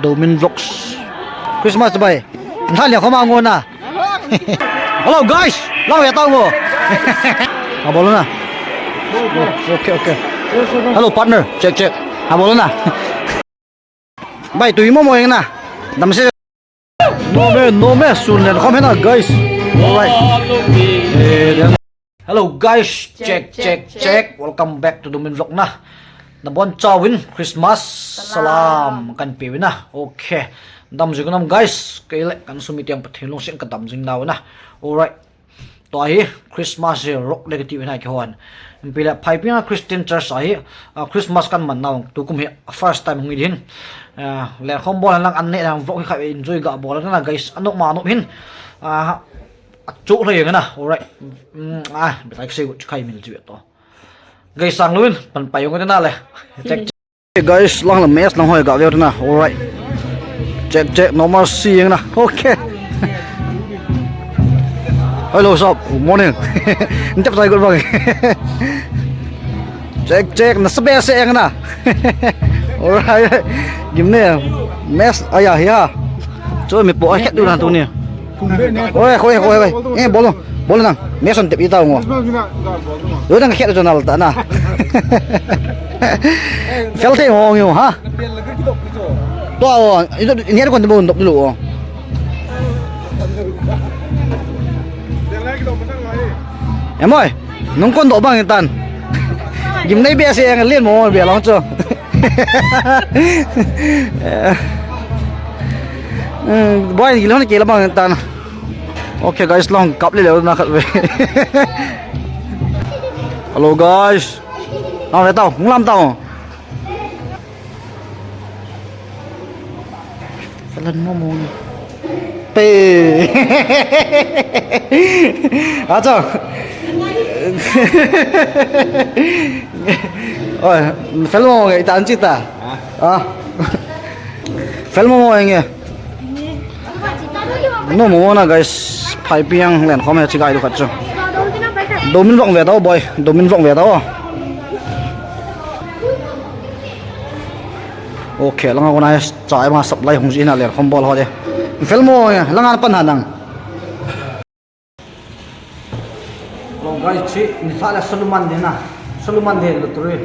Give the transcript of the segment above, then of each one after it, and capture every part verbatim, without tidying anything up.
Domin Vlogs. Christmas bhai. Nali khoma ngona. Hello guys. Lang ve tao mo. Ha, bol na. Oh, okay, okay. Hello partner. Check, check. Ha, bol na. Bhai, tui mo mo eng na. Damse. No me, no me, sun len khom hena, guys. Alright. Hello guys, check, check, check. Welcome back to Domin Vlog na. Nabonchauvin Christmas salam kanpe uvin na. Okay. Dam jing nam guys. Keile kan sum itiang Pathen lungset in kadam jing nau na. Alright. Tua hi Christmas hi rock le kati uvin na kihon. Ipi le Phaiping a Christian Church a hi, ah, Christmas kan man nau tukum hi first time hung hi din. Ah, le khom bol lang an ne lang vlog hi kha enjoy ga bol na guys. Anop ma anop hin. Ah, achu hlei na. Alright. Mm, ah, bit like say good kai min ji to. Guys, sang luin pan pai ung na le. Check. Hey guys, lang la mess lang hoi ga ve na. Alright. Check, check, normal seeing na. Okay. Hello, what's up? Good morning. Ntep sai good morning. Check, check, na sabe se eng na. Alright. Gim ne. Mess aya ya. Cho mi po a khet du na tu ni. Oi, oi, oi, oi. Eh, bol, bol nang. Mess on tep ita ngo. Yo nang khet jo nal ta na. Fel te ngo ngiu ha. To o, ito ni kon de bon dop lu o. Em oi, nung kon do bang tan. Gim nei be se ang lien mo be long cho. Hmm, boy, gilhon ke la bang tan. Okay guys, long kap le le na khat ve. Hello guys. Nang ve tao, hung lam tao. Salan mo mo. Pe. Acha. Oi, fel mo mo nge, ita anchi ta. Ah. Fel mo mo nge. No mo mo na guys, Phaiping len khom he chi gai du khat chu. Domin vlog ve tao boy, Domin vlog ve tao. Okay, langa kona cha ema supply hung ji na le khom bol ho de. Fel mo, langa pan ha nang. Lo guys, chi ni sa le Solomon de na. Solomon de lottery.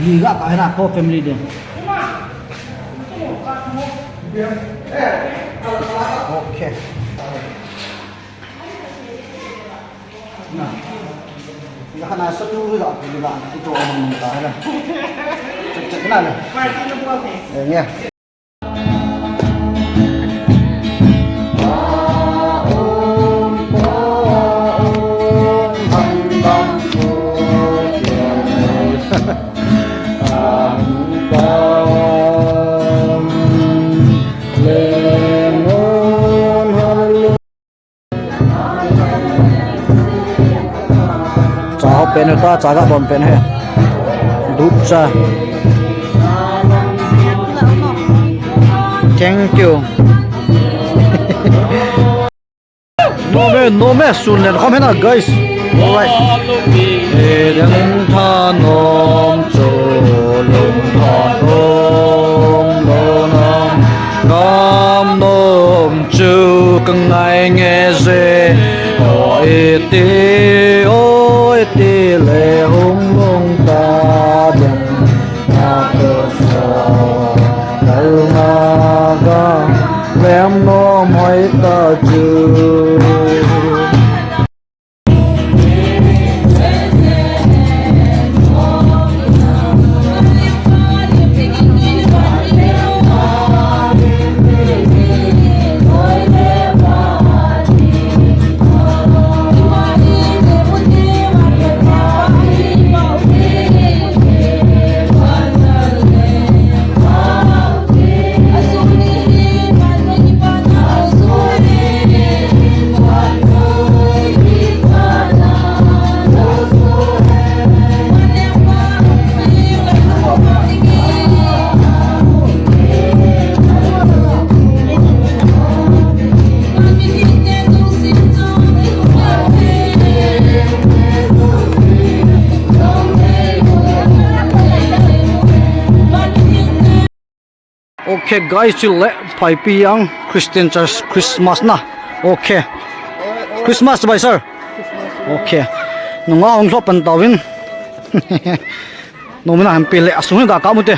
Ni ga ka na ko family de. Okay. Na. Ila kana sa tu la, ila ito ang mga tao na. Check, check na la. Eh, yeah. Cha ho pen ta, cha ga bon pen he. Ducha. Thank you. No me, no me, sun len khom hena, guys. Alright. Eden thanom chu lung thanom lo nam. Gam nom chu ka ngai nge je. O iti, o iti le hung lung ta den. Na ko so, kal na ga, lem nom hoi ta chu. Okay, guys, chule Phaipijang Christian Church Christmas na. Okay. Christmas bye, sir. Okay. Nunga hung lhop pan tauvin. Nomna hampi le asung ga ka mute.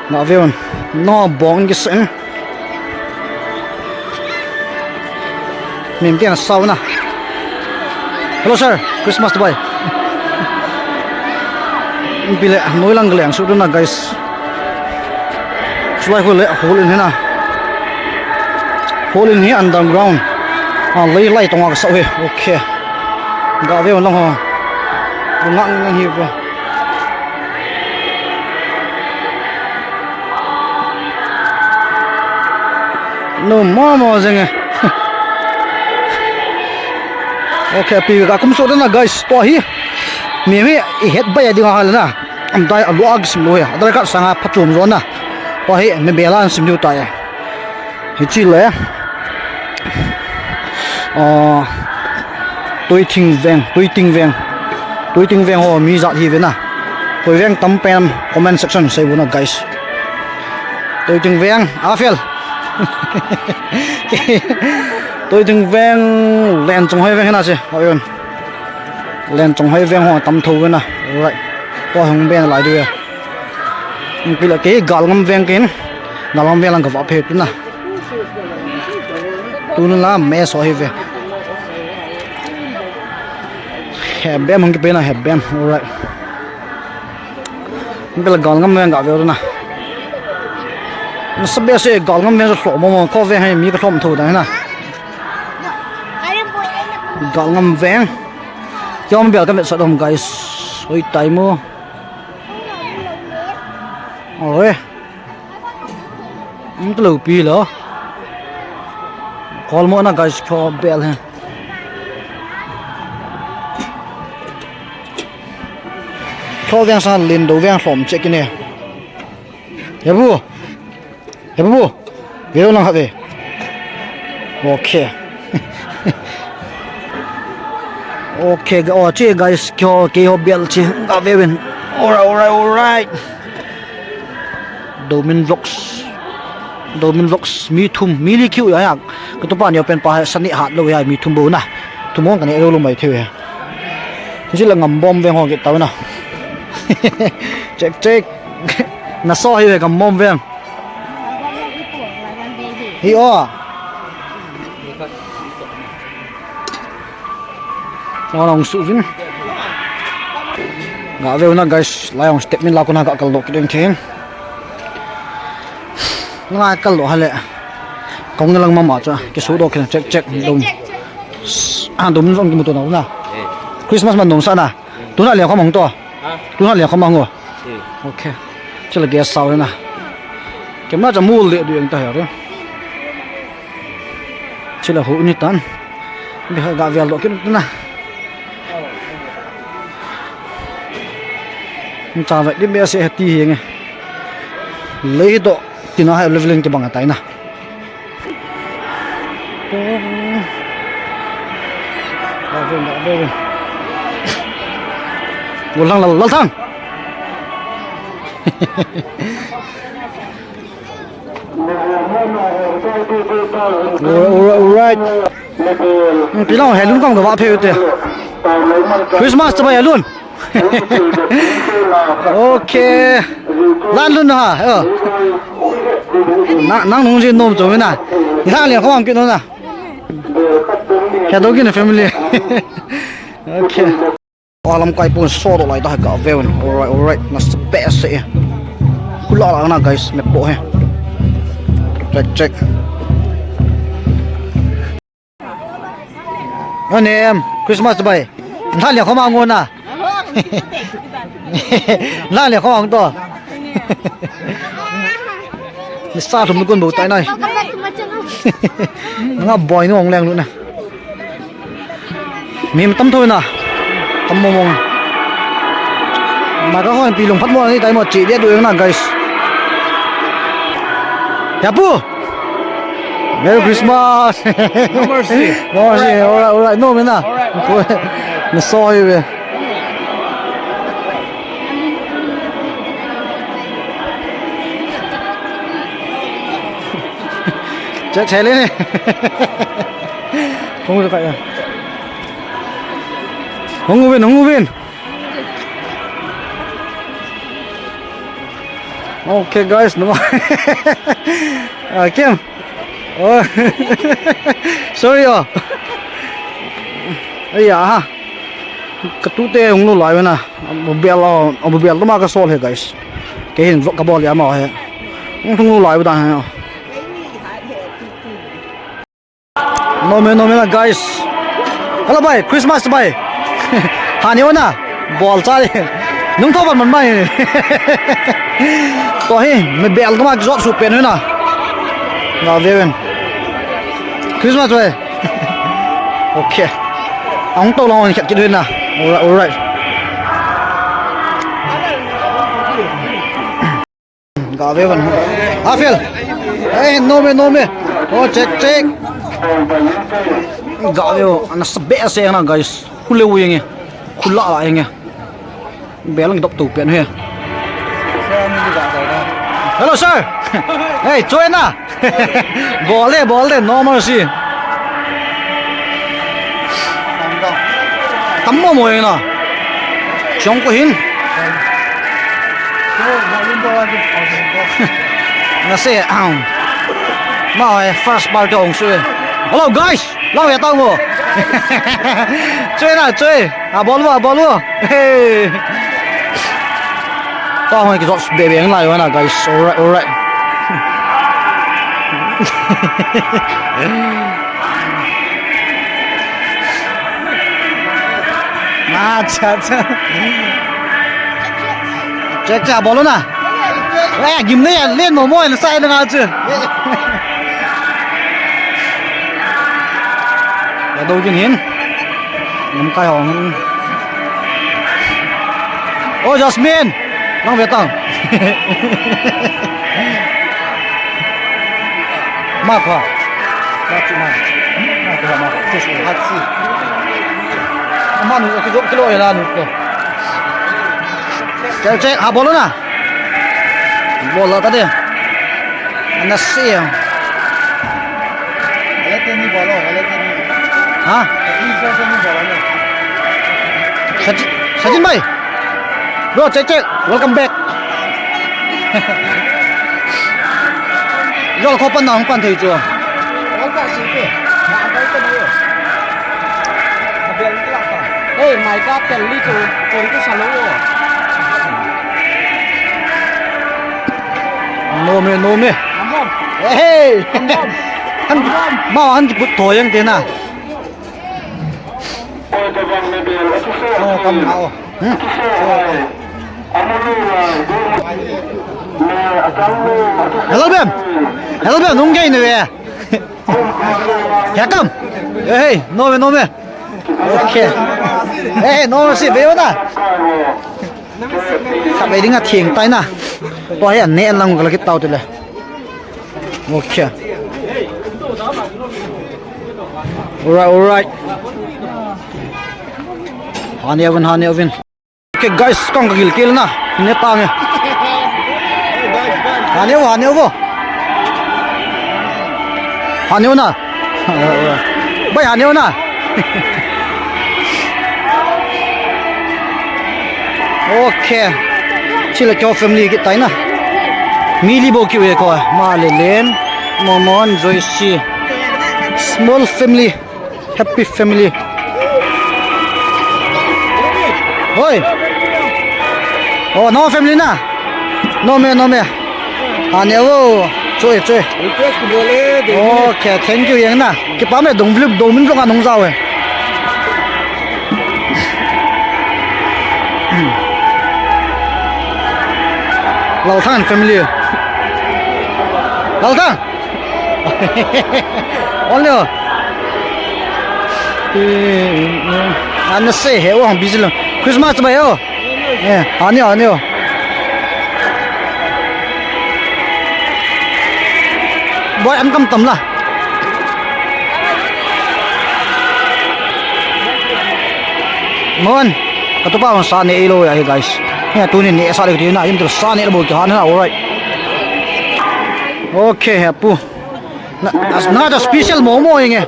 Ga veun. No bong ki sen. Mim tian sao na. Hello, sir. Christmas bye. Pile noi lang leng su na, guys. Sulai hole hole in na. Hole in hi underground. A lei lai tonga ka sa he. Okay. Ga ve long ho. Nga nga hi ve. No mama zenge. Okay, pi ka kum so na, guys. To hi. Mi mi i het ba ya dinga hal na. Am dai a luag sim lo ya. Adar ka sanga phatum zo na. To hi me bela an sim diu ta ya. Hichi le. Ah, Tuithing Veng, Tuithing Veng. Tuithing Veng ho mi jat hi ve na. Tuithing Veng tam pen comment section sei bu na, guys. Tuithing Veng, a fel. Tuithing Veng, Lenchonghoi Veng na se. Hoi ven. Lenchonghoi Veng ho tam tho ve na. Right. Ko hung ben lai du ya. Pila ke Galngam Veng kin. Galngam Veng lang ka va phe tu na. Tun la me so hi ve. He bem hung ki pe na he bem. Alright. Bel Galngam Veng ga ve na. Sa be se Galngam Veng so mo mo ko ve hai mi ka thom tho da na. Galngam Veng. Yom bel ka ve sa dom, guys. Oi tai mo. Oi. Umtalo pi lo. Kol mo na, guys, ko bel he. Ko veng sa lin do veng lhom check in he. He bu. He bu. Ve lo nang ha ve. Okay. Okay, ga, oh, che, guys, kyo, ke ho bel che, ga ve ven. Alright, alright, alright. Domin Vlogs. Domin Vlogs, mi thum, mi li kiu ya, ya. Ka tu pa ni open pa, sani hat lo ya, mi thum bo na. Thum hong ka ni lo lo mai theu ya. Ni la Ngambom Veng ho ki tau na. Check, check. Na so hi ve Ngambom Veng. Hi o. Ong su vin. Ga ve na, guys, lai ong step min la ko na ga kal do ki ding theng. Nga kal do hale. Kong na lang mama cha, ki su do ki check check dum. Ah, dum vang ki mu to na. Christmas man dum sa na. Tuna le ko mong to. Tuna le ko mong o. Okay. Chila ge sao na. Kemna cha mul le du yang ta ya. Chila hu ni tan. Bi ga vial do kin na. Cha ve di be se ti hi nge. Lei do tina hai leveling ti bang atai na. Ga ve, ga ve. Go lang lal lal thang. Alright, alright, alright. Hmm, pilang helun kong ga va phe te. Christmas ta ba helun. Okay. Lan lun ha. Oh. Na, nang nung jin nom chu na. Ni ha le khong ki no na. He do ki na family. Okay. Alam kai pun so do lai ta ga ve un. Alright, alright. Na best eh. Kula la na guys, me po he. Check, check. Anem, Christmas bai. Na le khoma ngona. Na le khoma to. Ni sa thum ni kun bo tai nai. Nga boy ni ong leng lu na. Mi tam tho na. Tam mo mo. Ma ka hon pi lung phat mo ni tai mo chi dia du na, guys. Ya pu. Merry Christmas. No mercy. No mercy. Alright, alright. No, man. Alright, alright. Na so hi ve. Chele ne. Hung ka ya. Hung uvin, hung uvin. Okay, guys, no. Ah, Kim. Oh. Sorry, oh. Aya, ha. Ka tute hung lou lai ve na. Abu bel, oh, abu bel tuma ka sol he, guys. Kei hin vlog ka bol ya ma he. Hung lou lai ve ta he. Nom e, nom e na, guys. Hello, bhai. Christmas, bhai. Hani o na. Bol cha le. Nung tho ban man mai. To hi, mi bel tuma jot su pen na. Na ve ven. Christmas, bhai. Okay. Ang to lang khat kit na. Alright, alright. Ga ve van. Afel. Eh, nom e, nom e. Oh, check, check. Ga ve o, ana sa be se na, guys. Khule u yenge. Khula la yenge. Belang dop tu pen he. Hello, sir. Hey, join na. Bol de, bol de, no mercy. Tam mo mo na. Chong ko hin. Na se, um, ma, eh, first ball to ong su. Hello, guys. Lau ya tao mo. Choi na, choi. A bol mo, a bol mo. Hey. Tao mo ki jot be be lai wa na, guys. Alright, alright. Acha, acha. Check, check, bol na. Eh, gim ne ya, len mo mo na sai na nga chu. Ya do gin hin. Ngam kai hong hin. Oh, Jasmine. Nang ve tang. Ma kha. Ma chu ma. Ma kha ma. Chu chu ha chi. Ma nu ki jo kilo ya la nu ko. Chel chel ha bol na. Bol la ta de. Ana se. Ele teni bol, ele teni. Ha? Ele teni bol, ele. Sajin, Sajin bhai. Bro, check, check. Welcome back. Jol kho pan na hung pan thei chu. Welcome, sir. Na ang kai ta ni. Abel ni la ta. Hey, my God, tell me to, to, to salo. Nom e, nom e. Amom. Hey. Amom. Han, ma han ki put to yang te na. Oh, kam na o. Hmm. Hello, bem. Hello, bem. Nung gay na be. Yakam. Hey, nom e, nom e. Okay. Hey, nom e si be na. Sa be ding a thing tai na. To he ne lang ka la kit tau te le. Okay. Alright, alright. Hani avin, hani avin. Okay, guys, kang ka gilkel na. Ne ta nge. Hani o, hani o. Hani o na. Bhai, hani o na. Okay. Chile kyo family kit tai na. Mi li bou kiu ve ko. Ma le len. Momon, Joyce. Small family. Happy family. Hoi. Oh, no family na. Nom e, nom e. Hani o. Choi, choi. Request ki bole, de. Okay, thank you, yang na. Kipa me dong vlog, dong min vlog anung jao e. Lalthang family. Lalthang. Only. Ana se he, oh, busy lo. Christmas bhai o. Eh, ani, ani o. Boy, an kam tam la. Mon, ka tupa mon sa ne ilo ya, guys. Ya, tuni ne sa le, tuni na, yim tu sa ne lo, ki han na, alright. Okay, he pu. Na, na ta special momo inge.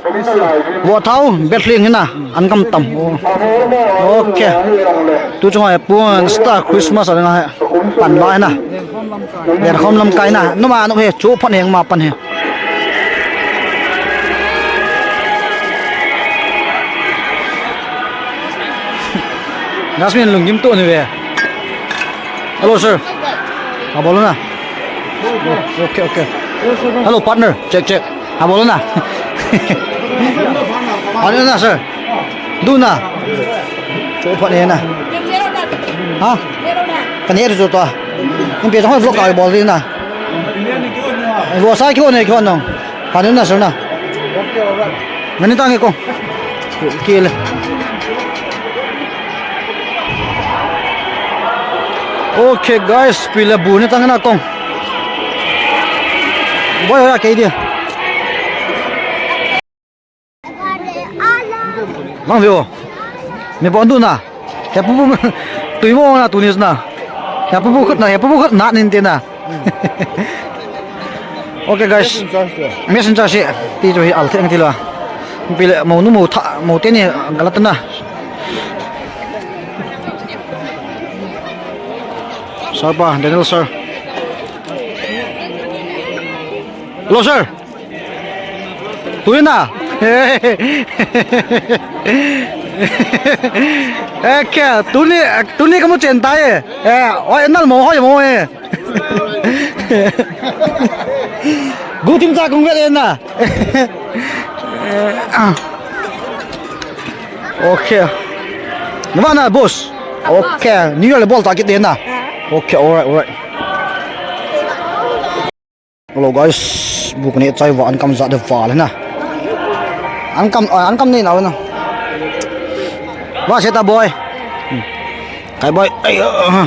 Vo thau, bet hling hina, an kam tam. Oh. Okay. Tu chunga pun star Christmas a nga pan ba na. Ber khom lam kai na. Numa no he chu phan heng ma pan he. Jasmine lungkim tu ni ve. Hello, sir. Ha, bolo na. Okay, okay. Hello, partner. Check, check. Ha, bolo na. Ano na, sir? Du na. Cho phat ne na. Ha? Ka ne ru to. Ni pe jong vlog ka bol di na. Vo sa kyo ne kyo no. Ano na, sir na. Ngani ta nge ko. Kile. Okay, guys, pile bu ni tang na kong. Boy, ora kei dia. Lang vio. Mi bon du na. Ya pu pu. Tui mo na tu ni na. Ya pu pu khut na, ya pu pu khut na nin te na. Okay, guys. Messenger se. Messenger se. Ti chu hi al theng ti lo. Pile mo nu mo tha mo te ni galat na. Sir pa, Daniel sir. Hello, sir. Tui na. Eh, kya? Tuni, tuni kamu chen tai. Eh, oi, nal mo, hoi mo, eh. Gutim cha kung vet na. Okay. Nava na, boss. Okay. New Year le bol ta kit na. Okay, all right, all right. Hello guys, bu kane chai va an kam ja de va le na. An kam, ah, an kam nei na na. Va se ta boy. Hmm. Kai boy. Ai, ah.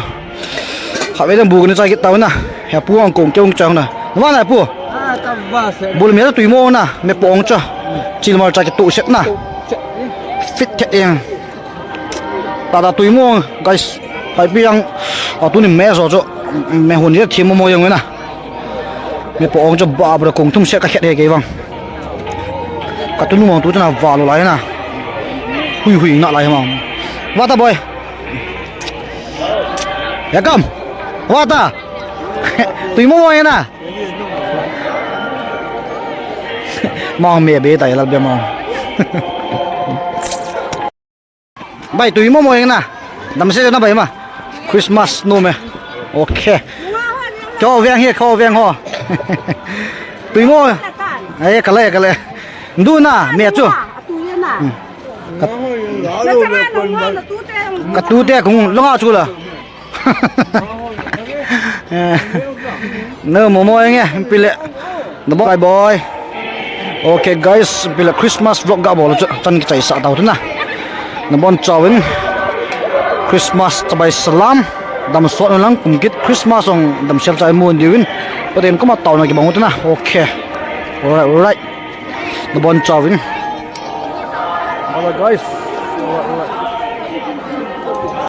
Kha ve dang bu kane chai kit ta na. Ya pu ang kong kyong chang na. Va na pu. Ah, ta va se. Bul me tui mo na, me pong cha. Chil mar cha ki tu set na. Fit the yang. Tata tui mo, guys. Phaipi ang, a, tuni me jo jo. Me hun ye thi mo mo yang na. Me po ong jo ba bra kong thum se ka khet he ke bang. Ka tunu mo tu chana va lo lai na. Hui hui na lai ma. Vata boy. Ya kam. Vata. Tui mo mo ya na. Mong me be ta ya lal be mong. Bai, tui mo mo eng na. Dam se na bai ma. Christmas no me. Okay. Kho veng he, kho veng ho. Tui mo. Ai, kale, kale. Du na, me chu. Hmm. Ka, ka tu te kung longa chu la. Eh, na mo mo eng e, pile. Na boy boy. Okay guys, pile Christmas vlog ga bol chu chan kichai sa tau tu na. Na bon chauvin Christmas chabai salam. Dam sot lang kum kit Christmas ong dam sel chai mun diuvin. Paden koma tau na ki bang tu na. Okay. All right, all right. Na bon chauvin. Bye bye guys.